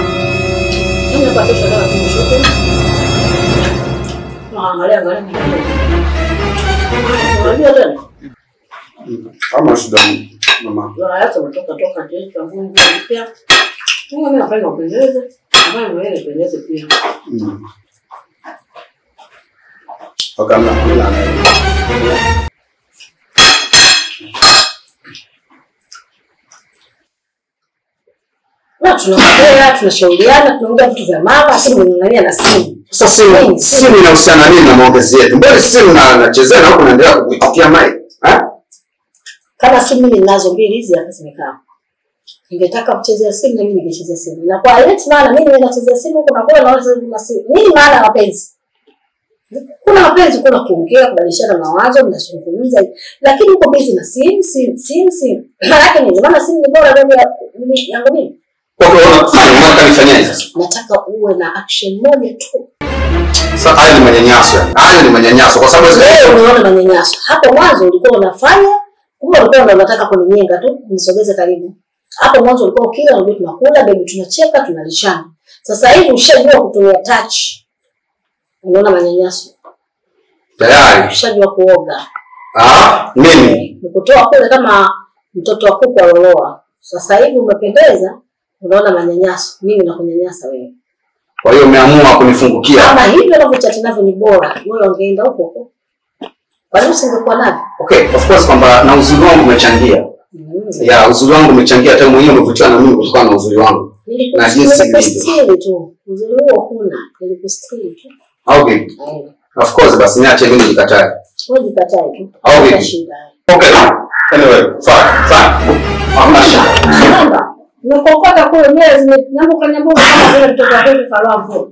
Mimi hapa kesho leo tumshuke. Angalia angalia. Unajua tena? Kama shida mama. Wewe umetoka toka tena nguvu mpya. Mimi napenda kupendeza. Ambaye wewe unapendeza pia. Wakana kula. Na tunaongea, tunashauriana, tunaongea vitu vya mama, simu unaangalia na simu. Sasa simu inahusiana nini na maongezi yetu? Mbona simu na nachezea na huko naendelea kukuitikia mic? Eh? Kama simu mimi ninazo mbili hizi hapa zimekaa. Ningetaka kuchezea simu na mimi ningechezea simu. Na kwa leti maana mimi ninachezea simu huko na kule naona simu. Nini maana ya mapenzi? Kuna mapenzi, kuna kuongea, kubadilishana mawazo, mnazungumza. Lakini uko busy na simu, simu, simu, simu. Maana yake ni maana simu ni bora kwa yangu mimi. Kwa hiyo unataka nifanyaje sasa? Nataka uwe na action moja tu. Sasa haya ni manyanyaso. Haya ni manyanyaso kwa sababu wewe unaona manyanyaso. Hapo mwanzo ulikuwa unafanya, kumbe ulikuwa unataka kuninyenga tu, nisogeze karibu. Hapo mwanzo ulikuwa ukila, unajua tunakula, baby tunacheka, tunalishana. Sasa hivi ushajua kutumia touch. Unaona manyanyaso. Tayari ushajua kuoga. Ah, mimi nikutoa kule kama mtoto wa kuku aloloa. Sasa hivi umependeza, unaona manyanyaso. Mimi nakunyanyasa wewe. Kwa hiyo umeamua kunifungukia. Kama hivyo unavyochat navyo ni bora. Wewe ungeenda huko huko. Kwa nini usingekuwa navyo? Okay, of course kwamba na uzuri wangu umechangia. Ya uzuri wangu umechangia, hata mwenyewe umevutiwa na mimi kutokana na uzuri wangu. Na jinsi nilivyo tu. Uzuri huo huna, nilikustiri tu. Okay. Of course basi niache mimi nijikatae. Wewe jikatae tu. Okay. Okay. Anyway, fine, fine. Hamna shida. Nimekokota kule nywele zimenyambuka nyambuka kama vile mtoto wa kwetu Farao mvua.